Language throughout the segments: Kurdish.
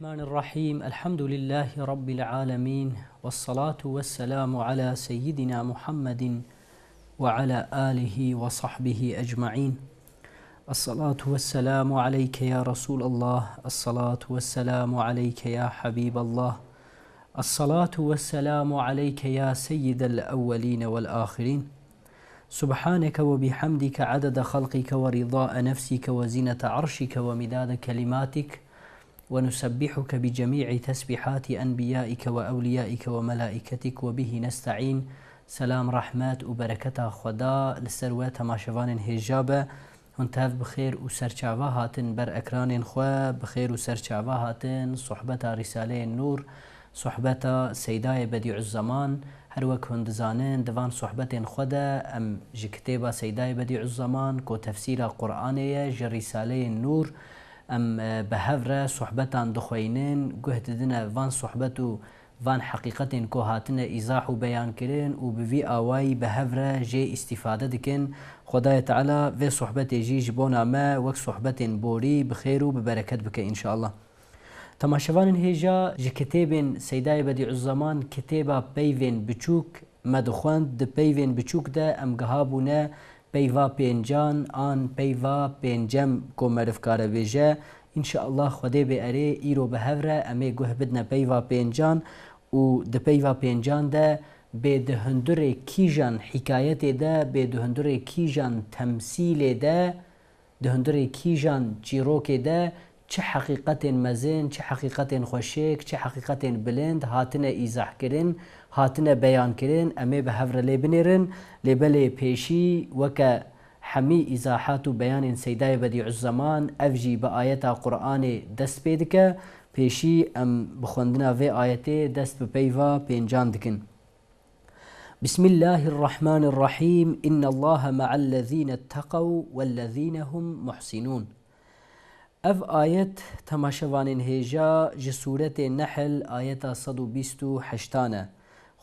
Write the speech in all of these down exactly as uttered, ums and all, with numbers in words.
الرحمن الرحيم. الحمد لله رب العالمين، والصلاة والسلام على سيدنا محمد وعلى آله وصحبه أجمعين. الصلاة والسلام عليك يا رسول الله، الصلاة والسلام عليك يا حبيب الله، الصلاة والسلام عليك يا سيد الأولين والآخرين. سبحانك وبحمدك عدد خلقك ورضاء نفسك وزنة عرشك ومداد كلماتك، ونسبحك بجميع تسبيحات أنبيائك وأوليائك وملائكتك وبه نستعين. سلام، رحمت û bereketa Xweda li ser we temaşevanên hêja be. Hûn tev bi xêr û serçava hatin ber ekranên xwe, bi xêr û serçava hatin sohbeta Rîsaleyên Nûr, sohbeta Seydayê Bedîuzzeman. Her wek hûn dizanin, di van sohbetên xwe de em ji kitêba Seydayê Bedîuzzeman, ku tefsîra Qur'anê ye, ji Rîsaleyên Nûr, em, e, bi hev re sohbetan dixweynin, guh didine van sohbet û van heqîqetên ku hatine îzah û beyan kirin û bi vî awayî bi hev re jê îstîfade dikin. Xwedayê Teala vê sohbetê jî ji bona me wek sohbetên borî bi xêr û bi bereket bike înşallah. Temaşevanên hêja, ji kitêbên Seydayê Bedîuzzeman, kitêba peyvên biçûk me dixwend. Di peyvên biçûk de em gihabûne peyva pêncan an peyva pêncem ku meriv kare bêje. Înşeallah Xwedê bê erê, îro bi hev re em ê guh bidine peyva pêncan û di peyva pêncan de bê di hundirê kîjan hîkayetê de, bê di hundirê kîjan temsîlê de, di hundirê kîjan çîrokê de çi heqîqetên mezin, çi heqîqetên xweşik, çi heqîqetên bilind hatine îzahkirin, hatine beyankirin, em ê bi hev re lê binêrin. Lê belê pêşî weke hemî îzahat û beyanên Seydayê Bedîuzzeman, ev jî bi ayeta Qur'anê dest pê dike. Pêşî em bi xwendina vê ayetê dest bi peyva pêncan dikin. بسم الله الرحمن الرحيم. إن الله مع الذين اتقوا والذين هم محسنون. Ev ayet, temaşevanên hêja, ji Sûretê Nehl, ayeta sed û bîst û heştan e.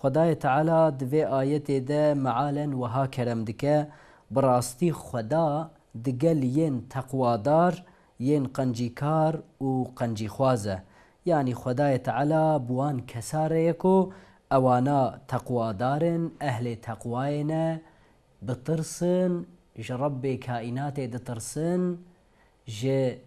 Xwedayê Teala di vê ayetê de mealen wiha kerem dike, bi rastî Xweda digel yên teqwadar, yên qencîkar û qencîxwaz e. Yanî Xwedayê Teala bi wan kesa re ye ku ewana teqwadar in, ehlê teqwayê ne, bitirsin, ji Rebbê kaînatê ditirsin, ji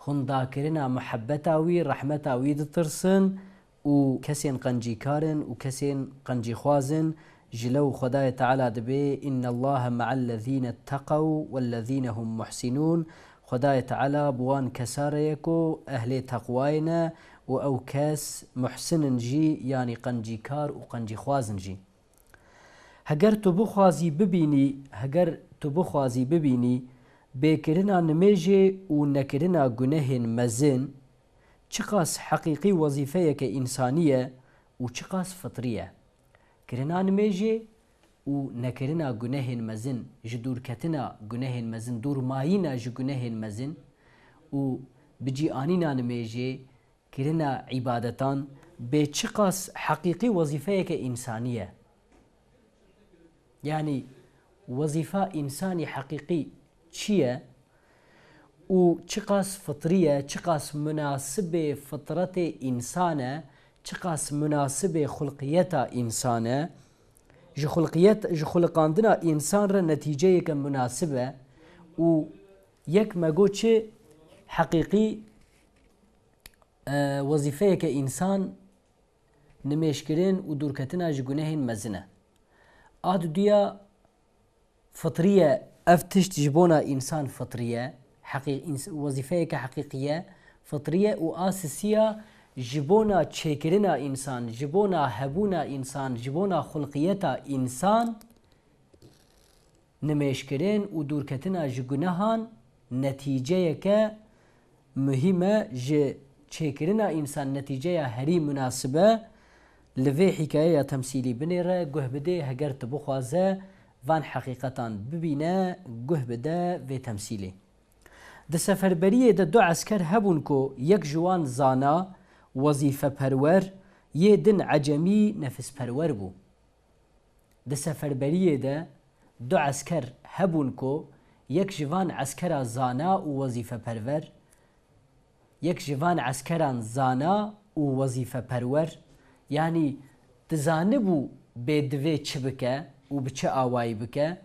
hundakirina muhebbeta wî, rehmeta wî ditirsin û kesên qencîkar in û kesên qencîxwaz in, ji lew Xwedayê Teala dibê, إن الله مع الذين اتقوا والذين هم محسنون. Xwedayê Teala bi wan kesa re ye ku ehlê teqwayê ne û ew kes muhsin in jî, yanî qencîkar û qencîxwaz in jî. Heger tu bixwazî bibînî, heger tu bixwazî bibînî, bêkirina nimêjê û nekirina gunehên mezin çiqas heqîqî wezîfeyeke însanî ye û çiqas fitrî ye. Kirina nimêjê û nekirina gunehên mezin, ji dûrketina gunehên mezin, dûrmayîna ji gunehên mezin û bi cî anîna nimêjê, kirina îbadetan bê çiqas heqîqî wezîfeyeke însanî ye. Yanî wezîfa însanî heqîqî çi ye û çiqas fitrî ye, çiqas munasibê fitretê însan e, çiqas munasibê xulqiyeta însan e, ji xulqiyet, ji xuliqandina însan re netîceyeke munasib e û yek me got çi heqîqî e, wezîfeyeke însan nimêjkirin û dûrketina ji gunehên mezin e. A diduya fitrî ye, ev tişt ji bona însan fitrî ye, heqî-, îns-, wezîfeyeke heqîqî ye, fitrî ye û a sisiya ji bona çêkirina însan, ji bona hebûna însan, ji bona xulqiyeta însan, nimêjkirin û dûrketina ji gunehan netîceyeke muhîm e, ji çêkirina însan netîceya herî munasib e. Li vê hîkayeya temsîlî binêre, guh bidê, heger tu bixwaze van heqîqetan bibîne, guh bide vê temsîlê. Di seferberiyê de du esker hebûn ku yek ji wan zana, wezîfeperwer, yê din ecemî, nefisperwer bû. Di seferberiyê de du esker hebûn ku yek ji van eskera zana û wezîfeperwer, Yek ji van eskeran zana û wezîfeperwer, yanî dizanibû bê divê çi bike û bi çi awayî bike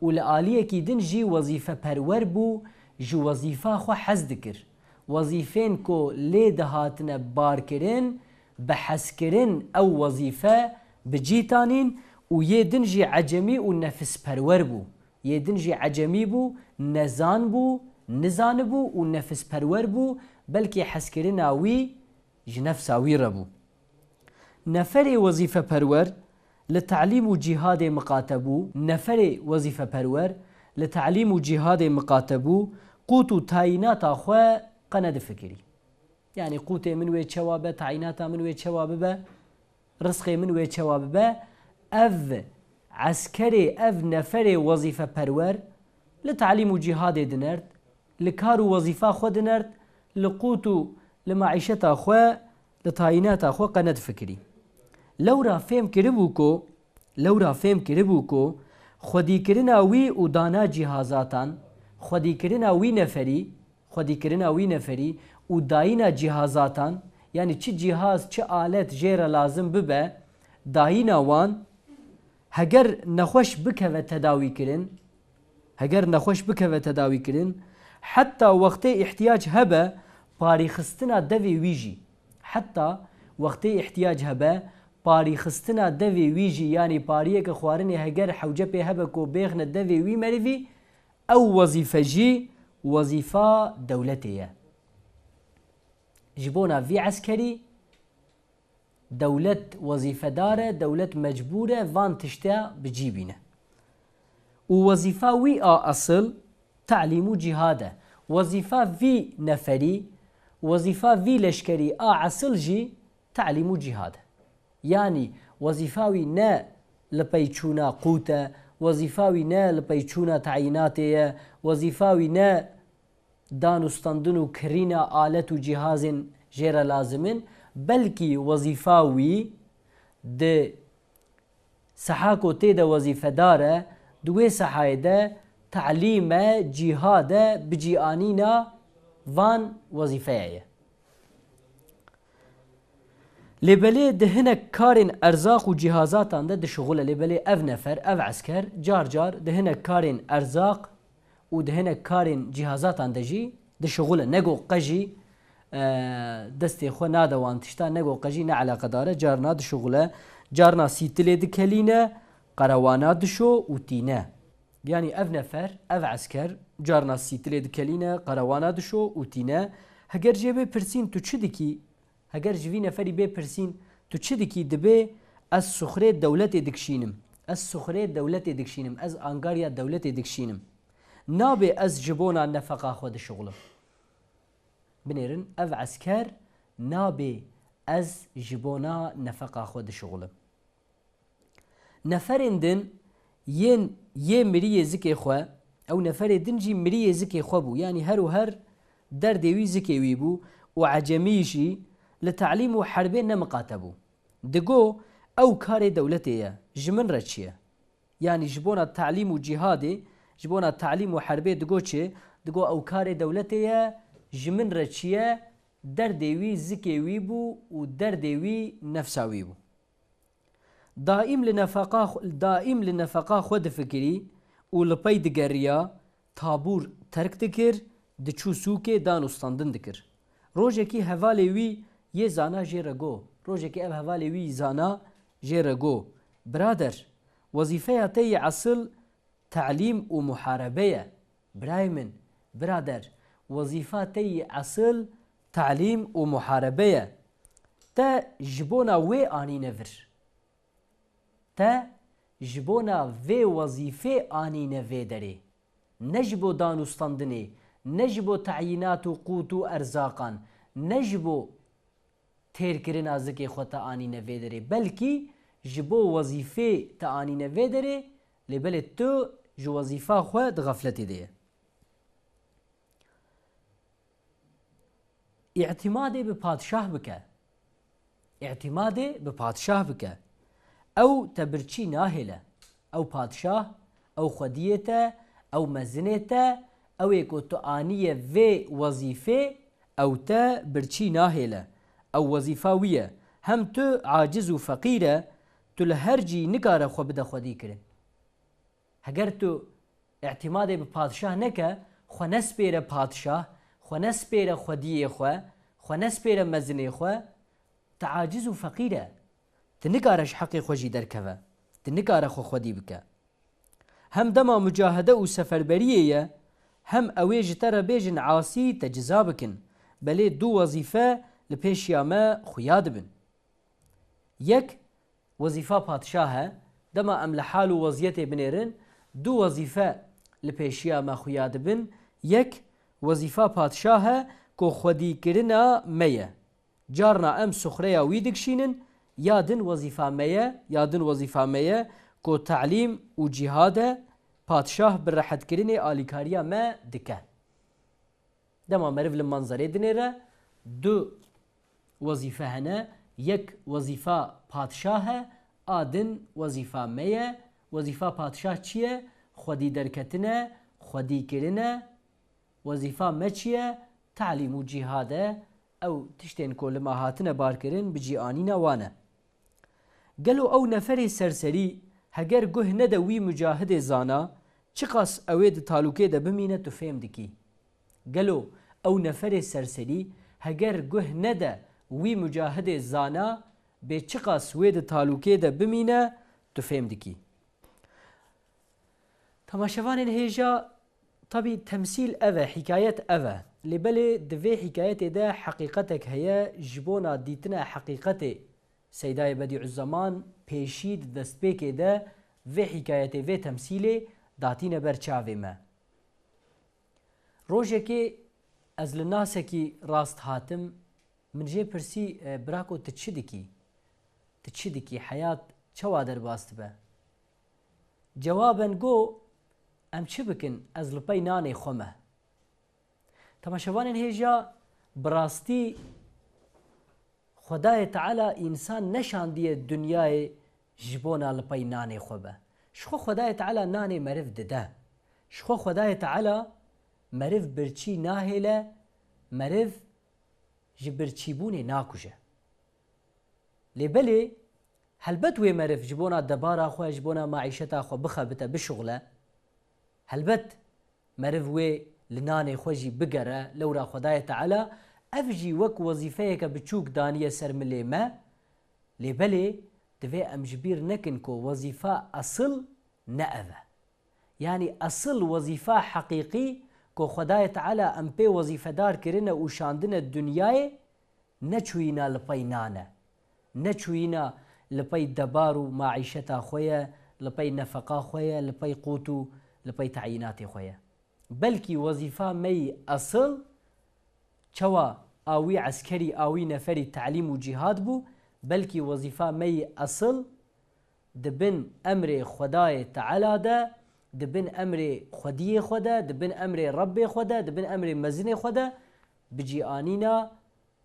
û li aliyekî din jî wezîfeperwer bû, ji wezîfa xwe hez dikir. Wezîfên ku lê dihatine barkirin, bi hezkirin ew wezîfe bi cî tanîn û yê din jî ecemî û nefisperwer bû. Yê din jî ecemî bû, nezan bû, nizanibû û nefisperwer bû, belkî hezkirina wî ji nefsa wî re bû. Neferê wezîfeperwer li telîm û cîhadê miqate bû, neferê wezîfeperwer li telîm û cîhadê miqate bû, qût û tayînata xwe qe nedifikirî. Yanî qûtê min wê çewa be, tayînata min wê çewa bibe, rizqê min wê çewa bibe, ev eskerê, ev neferê wezîfeperwer li telîm û cîhadê dinerd, li kar û wezîfa xwe dinerd, li qût û li maîşeta xwe, li tayînata xwe qe nedifikirî. Lewra fêm kiribû ku, lewra fêm kiribû ku xwedîkirina wî û dana cîhazatan, xwedîkirina wî neferî, xwedîkirina wî neferî û dayîna cîhazatan, yanî çi cîhaz, çi alet jê re lazim bibe, dayîna wan, heger nexweş bikeve tedawîkirin, heger nexweş bikeve tedawîkirin, heta wextê îhtiyac hebe parîxistina devê wî jî, heta wextê îhtiyac hebe parîxistina devê wî jî, yanî pariyeke xwarinê heger hewce pê hebe ku bêxne devê wî merivî, ew wezîfe jî wezîfa dewletê ye. Ji bona vî eskerî dewlet wezîfedar e, dewlet mecbûr e van tişta bi cî bîne. Û wezîfa wî a esil telîm û cîhad e. Wezîfa vî neferî, wezîfa vî leşkerî a esil jî telîm û cîhad e. Yanî wezîfa wî ne li pey çûna qût e, wezîfa wî ne li pey çûna teyînatê ye, wezîfa wî ne dan û standin û kirîna alet û cîhazên jê re lazim in, belkî wezîfa wî di seha ku tê de wezîfedar e, di wê sehayê de telîm e, cîhad e, bicîanîna van wezîfeya ye. Lê belê di hinek karên erzaq û cîhazatan de dişixule. Lê belê ev nefer, ev esker car car di hinek karên erzaq û di hinek karên cîhazatan de jî dişixule. Nego qe jî, e, destê xwe nade wan tişta, nego qe jî ne eleqedar e, carna dişixule, carna sîtilê dikelîne, qerewana dişo û tîne. Yanî ev nefer, ev esker carna sîtilê dikelîne, qerewana dişo û tîne. Heger jê bê pirsîn, tu çi dikî? Heger ji vî neferî bê pirsîn, tu çi dikî? Dibê ez suxrê dewletê dikişînim. Ez suxrê dewletê dikişînim. Ez angarya dewletê dikişînim. Nabê ez ji bona nefeqa xwe dişixulim. Binêrin, ev esker nabê ez ji bona nefeqa xwe dişixulim. Neferên din yên yê miriyê zikê xwe, ew neferê din jî miriyê zikê xwe bû. Yanî her û her derdê wî zikê wî bû û ecemî jî li telîm û herbê nemiqate bû. Digo, ew karê dewletê ye, ji min re çi ye? Yanî ji bona telîm û cîhadê, ji bona telîm û herbê digo çi? Digo ew karê dewletê ye, ji min re çi ye? Derdê wî zikê wî bû û derdê wî nefsa wî bû. Daîm li nefeqa xwe, daîm li nefeqa xwe difikirî û li pey digeriya, tabûr terk dikir, diçû sûkê dan û standin dikir. Rojekî hevalê wî yê zana jê re go, rojekî ev hevalê wî zana jê re go, birader, wezîfeya te yê esil telîm û muharebe ye. Birayê min, birader, wezîfa te yî esil telîm û muharebe ye. Te ji bona wê anîne vir. Te ji bona vê wezîfê anîne vê derê. Ne ji bo dan û standinê, ne ji bo teyînat û qût û erzaqan, ne ji bo têrkirina zikê xwe te anîne vê derê, belkî ji bo wezîfê te anîne vê derê, lê belê tu ji wezîfa xwe di xefletê de ye. Îtîmadê bi padşah bike. Îtîmadê bi padşah bike. Ew te birçî nahêle. Ew padşah, ew xwediyê te, ew mezinê te, ew ê ku tu aniye vê wezîfê, ew te birçî nahêle. Ew wezîfa wî ye. Hem tu aciz û feqîr e, tu li her cî nikare xwe bide xwedî kirin. Heger tu îtîmadê bi padşah neke, xwe nespêre padşah, xwe nespêre xwediyê xwe, xwe nespêre mezinê xwe, tu aciz û feqîr e. Tu nikare ji heqê xwe jî derkeve. Tu nikare xwe xwedî bike. Hem dema mucahede û seferberiyê ye, hem ew ê ji te re bêjin asî te ciza bikin. Belê du wezîfe li pêşiya me xuya dibin. Yek, wezîfa padşah e. Dema em li hal û weziyetê binêrin, du wezîfe li pêşiya me xuya dibin. Yek, wezîfa padşah e ku xwedîkirina me ye. Carna em suxreya wî dikişînin, ya din wezîfa me ye, ya din wezîfa me ye ku telîm û cîhad e, padşah bi rehetkirinê alîkariya me dike. Dema meriv li manzerê dinêre, du wezîfe hene, yek wezîfa padşah e, a din wezîfa me ye. Wezîfa padşah çi ye? Xwedî derketin e, xwedîkirin e. Wezîfa me çi ye? Telîm û cîhad e. Ew tiştên ku li me hatine barkirin, bi cî anîna wan e. Gelo ew neferê serserî heger guh nede wî mucahidê zana, çiqas ew ê di talûkê de bimîne tu fêm dikî? Gelo ew neferê serserî heger guh nede wî mucahidê zana, bê çiqas wê di talûkê de bimîne tu fêm dikî? Temaşevanên hêja, tabî temsîl ev e, hîkayet ev e. Lê belê di vê hîkayetê de heqîqetek heye, ji bona dîtina heqîqetê Seydayê Bedîuzzeman pêşî di destpêkê de vê hîkayetê, vê temsîlê datîne ber çavê me. Rojekê ez li nasekî rast hatim, min jê pirsî, "E, birako, tu çi dikî? Tu çi dikî? Heyat çawa derbas dibe?" Cewaben got, "Em çi bikin? Ez li pey nanê xwe me." Temaşevanên hêja, bi rastî Xwedayê Teala însan neşandiye dinyayê ji bona li pey nanê xwe be. Ji xwe Xwedayê Teala nanê meriv dide. Ji xwe Xwedayê Teala meriv birçî nahêle, meriv ji birçîbûnê nakuje. Lê belê, helbet wê meriv ji bona debara xwe, ji bona maîşeta xwe bixebite, bişuxle. Helbet meriv wê li nanê xwe jî bigere, lewra Xwedayê Teala ev jî wek wezîfeyeke biçûk daniye ser milê me. Lê belê divê em ji bîr nekin ku wezîfa esil ne ev e. Yanî esil wezîfa heqîqî ku Xwedayê Teala em pê wezîfedar kirine û şandine dinyayê, neçûyîna li pey nan e. Neçûyîna li pey debar û maîşeta xwe ye, li pey nefeqa xwe ye, li pey qût û li pey teyînatê xwe ye. Belkî wezîfa me yî esil, çawa a wî eskerî, a wî neferî telîm û cîhad bû, belkî wezîfa me yî esil di bin emrê Xwedayê Teala de, di bin emrê xwediyê xwe de, di bin emrê Rebbê xwe de, di bin emrê mezinê xwe de bi cî anîna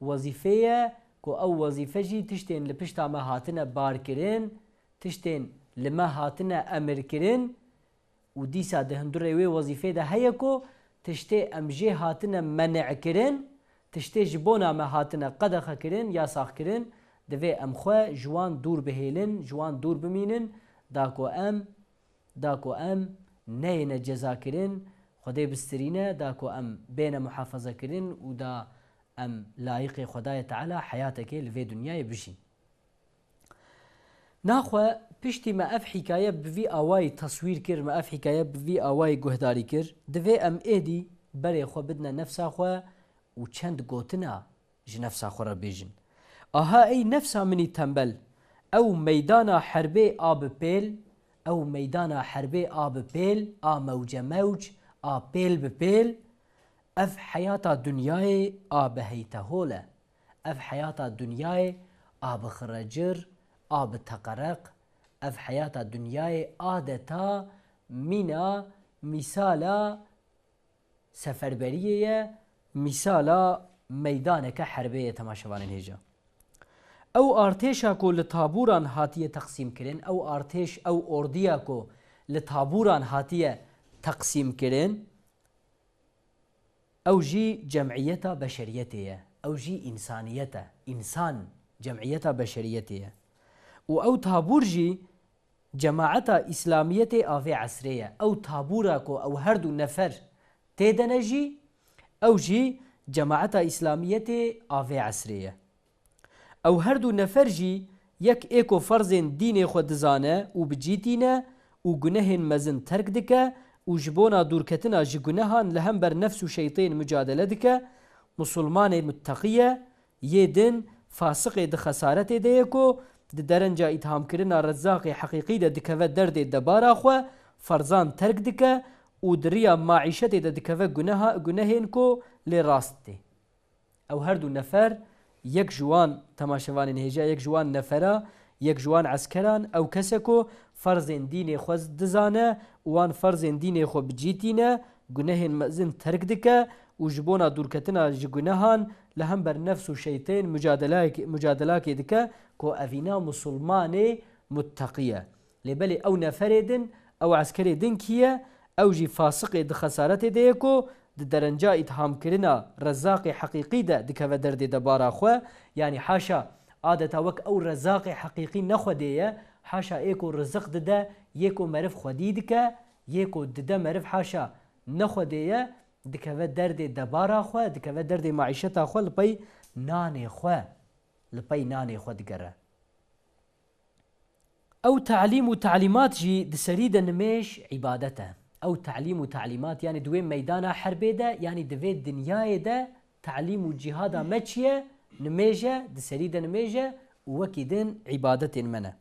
wezîfê ye ku ew wezîfe jî tiştên li pişta me hatine barkirin, tiştên li me hatine emirkirin û dîsa di hundurê wê wezîfê de heye ku tiştê em jê hatine men'kirin, tiştê ji bona me hatine qedexekirin, yasaxkirin, divê em xwe ji wan dûr bihêlin, ji wan dûr bimînin, da ku em, da ku em neyêne cezakirin, Xwedê bistirîne, da ku em bêne muhafezekirin û da em layiqê Xwedayê Teala heyatekê li vê dinyayê bijîn. Naxwe piştî me ev hîkaye bi vî awayî teswîr kir, me ev hîkaye bi vî awayî guhdarî kir, divê em êdî berê xwe bidine nefsa xwe û çend gotina ji nefsa xwe re bêjin. Aha ey nefsa min î tembel, ew meydana herbê a bi pêl, ew meydana herbê a bi pêl, a mewce mewc, a pêl bi pêl, ev heyata dinyayê a bi heytehol e. Ev heyata dinyayê a bi xirecir, a bi teqereq, ev heyata dinyayê adeta mîna, mîsala seferberiyê ye, mîsala meydaneke herbê ye, temaşevanên hêja. Ew artêşa ku li tabûran hatiye teqsîmkirin, ew artêş, ew ordiya ku li tabûran hatiye teqsîmkirin, Ew jî cemiyeta beşeriyetê ye. Ew jî însaniyet e. Însan cemiyeta beşeriyetê ye. Û ew tabûr jî cemaeta îslamiyetê a vê esrê ye. Ew tabûra ku ew her du nefer tê de ne jî, ew jî cemaeta îslamiyetê a vê esrê ye. Ew her du nefer jî yek ê ku ferzên dînê xwe dizane û bi cî tîne û gunehên mezin terk dike û ji bona dûrketina ji gunehan li hember nefs û şeytên mucadele dike, misilmanê mutteqî ye, yê din fasiqê di xesaretê de ye ku di derenca îthamkirina Rezzaqê heqîqî de dikeve derdê debara xwe, ferzan terk dike û di riya maîşetê de dikeve guneha, gunehên ku lê rast tê. Ew her du nefer, yek ji wan, temaşevanên hêja, yek ji wan nefera, yek ji wan eskeran, ew kes e ku ferzên dînê xwe dizane û wan ferzên dînê xwe bi cî tîne, gunehên mezin terk dike û ji bona dûrketina ji gunehan li hember nefs û şeytên mucadelak-, mucadelakê dike ku evîna misilmanê mutteqî ye. Lê belê ew neferê din, ew eskerê din kî ye? Ew jî fasiqê di xesaretê de ye ku di derenca îthamkirina Rezzaqê heqîqî de dikeve derdê debara xwe. Yanî haşa adeta wek ew Rezzaqê heqîqî ne Xwedê ye, haşa ê ku riziq dide, yê ku meriv xwedî dike, yê ku dide meriv haşa ne Xwedê ye, dikeve derdê debara xwe, dikeve derdê maîşeta xwe li pey nanê xwe, li pey nanê xwe digere. Ew telîm û telîmat jî di serî de nimêj îbadet e. Ew telîm û telîmat, yanî di wê meydana herbê de, yanî di vê dinyayê de telîm û cîhada me çi ye? Nimêj e, di serî de nimêj e û wekî din îbadetên me ne.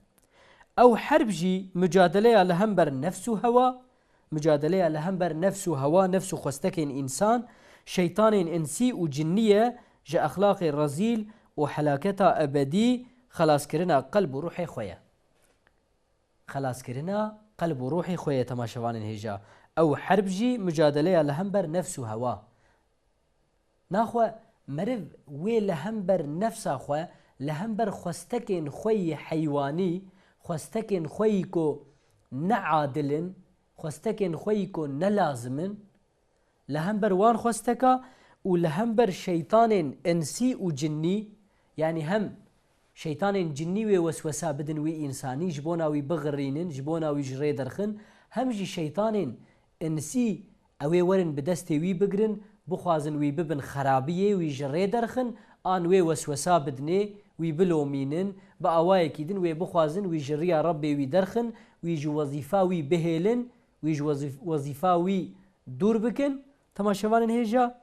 Ew herb jî mucadeleya li hember nefs û hewa, mucadeleya li hember nefs û hewa, nefs û xwestekên însan, şeytanên insî û cinnî ye, ji exlaqê rezîl û helaketa ebedî xelaskirina qelb û ruhê xwe ye. Xelaskirina qelb û ruhê xwe ye, temaşevanên hêja. Ew herb jî mucadeleya li hember nefs û hewa. Naxwe meriv wê li hember nefsa xwe, li hember xwestekên xwe yî heywanî, xwestekên xwe yî ku ne adil in, xwestekên xwe yî ku ne lazim in, li hember wan xwesteka û li hember şeytanên insî û cinnî, yanî hem şeytanên cinnî wê weswesa bidin wî însanî, ji bona wî bixirînin, ji bona wî ji rê derxin, hem jî şeytanên insî ew ê werin bi destê wî bigirin, bixwazin wî bibin xerabiyê, wî ji rê derxin, an wê weswesa bidinê, wî bilomînin, bi awayekî din wê bixwazin wî ji riya Rebbê wî derxin, wî ji wezîfa wî bihêlin, wî ji wezîf-, wezîfa wî dûr bikin. Temaşevanên hêja,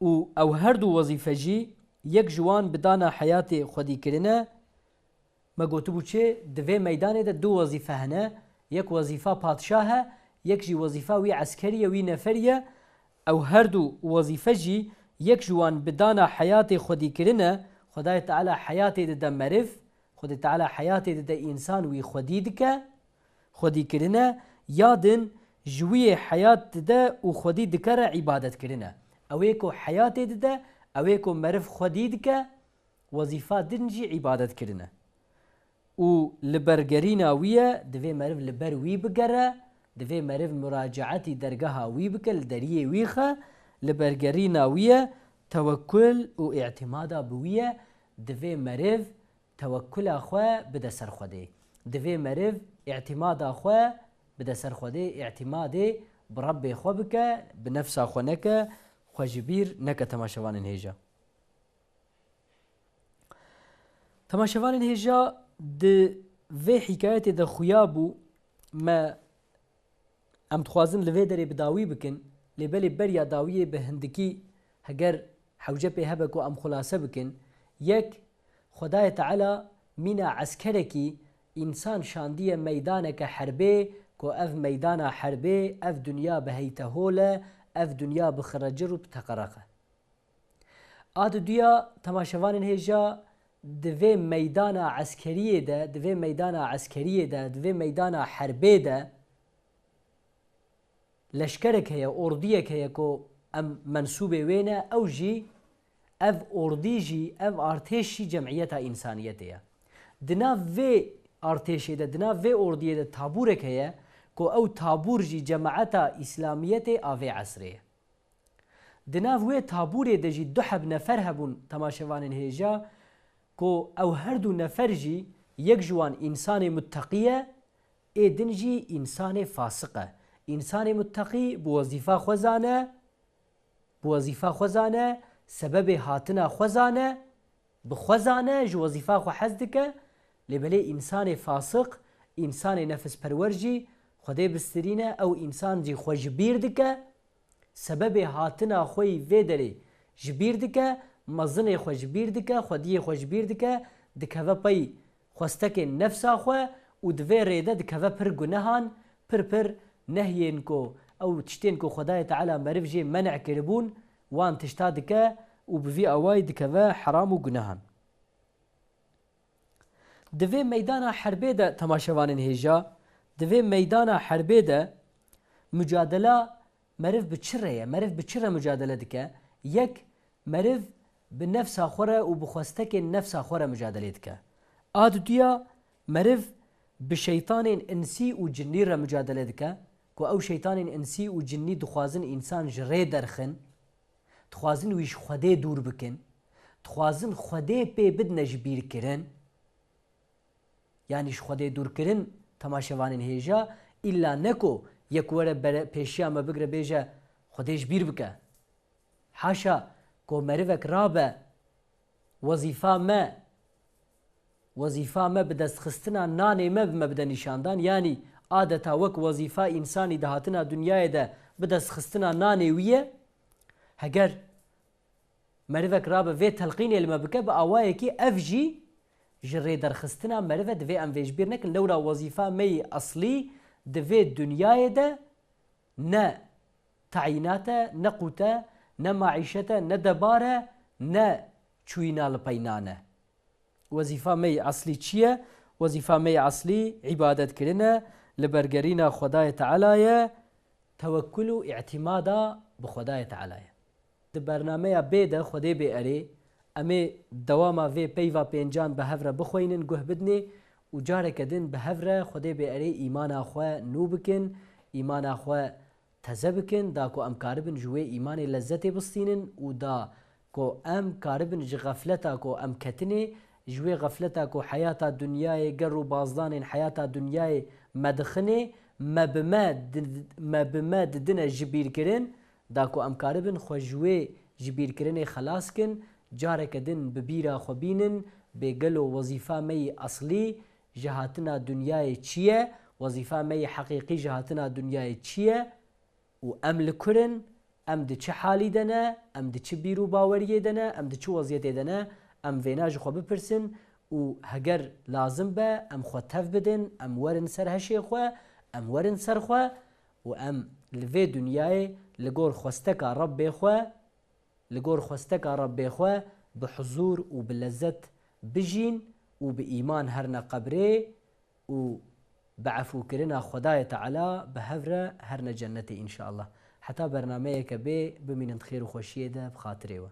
û ew her du wezîfe jî yek ji wan bi dana heyatê xwedî kirine. Me gotibû çi? Di vê meydanê de du wezîfe hene. Yek wezîfa padşah e, yek jî wezîfa wî eskerî ye, wî neferî ye. Ew her du wezîfe jî yek ji wan bi dana heyatê xwedî kirine. Xwedayê Teala heyatê dide meriv, Xwedê Teala heyatê dide însan wî xwedî dike, xwedî kirine, ya din ji wî yê heyat dide û xwedî dikare îbadet kirine. Ew ê ku heyatê dide, ew ê ku meriv xwedî dike, wezîfa din jî îbadet kirine. Û li ber gerîna wî ye, divê meriv li ber wî bigere, divê meriv muracaetî dergeha wî bike, li deriyê wî xe, li ber gerîna wî ye, tewekkul û îtîmada bi wî ye, divê meriv tewekkula xwe bide ser Xwedê. Divê meriv îtîmada xwe bide ser Xwedê, îtîmadê bi Rebbê xwe bike, bi nefsa xwe neke, xwe ji bîr neke, temaşevanên hêja. Temaşevanên hêja, di vê hîkayetê de xuya bû, me, em dixwazin li vê derê bi dawî bikin, lê belê beriya dawiyê bi hindikî heger hewce pê hebe ku em xulase bikin. Yek, Xwedayê Teala mîna eskerekî însan şandiye meydaneke herbê, ku ev meydana herbê, ev dinya bi heytehol e, ev dinya bi xirecir û bi teqereq e. A diduya, temaşevanên hêja, di vê meydana eskeriyê de, di vê meydana eskeriyê de, di vê meydana herbê de leşkerek heye, ordiyek heye ku em mensûbê wê ne, ew jî, ev ordî jî, ev artêş jî cemiyeta însaniyetê ye. Di nav vê artêşê de, di nav vê ordiyê de tabûrek heye ku ew tabûr jî cemaeta îslamiyetê a vê esrê ye. Di nav wê tabûrê de jî du heb nefer hebûn temaşevanên hêja ku ew her du nefer jî yek ji wan însanê mutteqî ye, ê din jî însanê fasiq e. Însanê mutteqî bi wezîfa xwe zane, bi wezîfa xwe zane, sebebê hatina xwe zane, bi xwe zane, ji wezîfa xwe hez dike, lê belê însanê fasiq, însanê nefisperwer jî Xwedê bistirîne, ew însan jî xwe ji bîr dike, sebebê hatina xwe yî vê derê ji bîr dike, mezinê xwe ji bîr dike, xwediyê xwe ji bîr dike, dikeve pey xwestekên nefsa xwe û di vê rê de dikeve pir gunehan, pir pir nehyên ku ew tiştên ku Xwedayê Teala meriv jê men'e kiribûn, wan tişta dike û bi vî awayî dikeve heram û gunehan. Di vê meydana herbê de temaşevanên hêja, di vê meydana herbê de mucadela meriv bi çi re ye? Meriv bi çi re mucadele dike? Yek, meriv bi nefsa xwe re û bi xwestekên nefsa xwe re mucadelê dike. A duduya, meriv bi şeytanên insî û cinnî re mucadele dike, ku ew şeytanên insî û cinnî dixwazin însan ji rê derxin, dixwazin wî ji Xwedê dûr bikin, dixwazin Xwedê pê bidine ji bîrkirin. Yanî ji Xwedê dûrkirin, temaşevanên hêja, îlla ne ku yek were bere pêşiya me bigire bêje, Xwedê ji bîr bike. Haşa ku merivek rabe, wezîfa me, wezîfa me bi destxistina nanê me bi me bide nîşandan, yanî adeta wek wezîfa însanî di hatina dinyayê de bi destxistina nanê wî ye. Heger merivek rabe vê telqînê li me bike, bi awayekî ev jî ji rêderxistina meriv e, divê em vê ji bîr nekin. Lewra wezîfa me yî eslî di vê dinyayê de ne tayînat e, ne qût e, ne maîşet e, ne debar e, ne çûyîna li pey nan e. Wezîfa me yî eslî çi ye? Wezîfa me yî eslî îbadetkirin e, li bergerîna Xwedayê Teala ye, tewekkul û îtîmada bi Xwedayê Teala ye. Di bernameya bê de Xwedê bê erê, em ê dewama vê peyva pêncan bi hev re bixweynin, guh bidinê û careke din bi hev re Xwedê bê erê îmana xwe nû bikin, îmana xwe teze bikin, da ku em karibin ji wê îmanê lezzetê bistînin û da ku em karibin ji xefleta ku em ketinê, ji wê xefleta ku heyata dinyayê, ger û bazdanên heyata dinyayê me dixinê, me bi me di-, me bi me didine ji bîrkirin, da ku em karibin xwe ji wê ji bîrkirinê xelas kin, careke din bi bîra xwe bînin, bê gelo wezîfa me yî eslî ji hatina dinyayê çi ye, wezîfa me yî heqîqî ji hatina dinyayê çi ye? Û em li kur in, em di çi halî de ne, em di çi bîr û baweriyê de ne, em di çi weziyetê de ne, em vêna ji xwe bipirsin û heger lazim be, em xwe tev bidin, em werin ser heşê xwe, em werin ser xwe û em li vê dinyayê li gor xwesteka Rebbê xwe, li gor xwesteka Rebbê xwe bi huzûr û bi lezzet bijîn û bi îman herne qebrê û bi efûkirina Xwedayê Teala bi hev re herne cennetê înşallah. Heta bernameyeke bê bimînin di xêr û xweşiyê de bi xatirê we.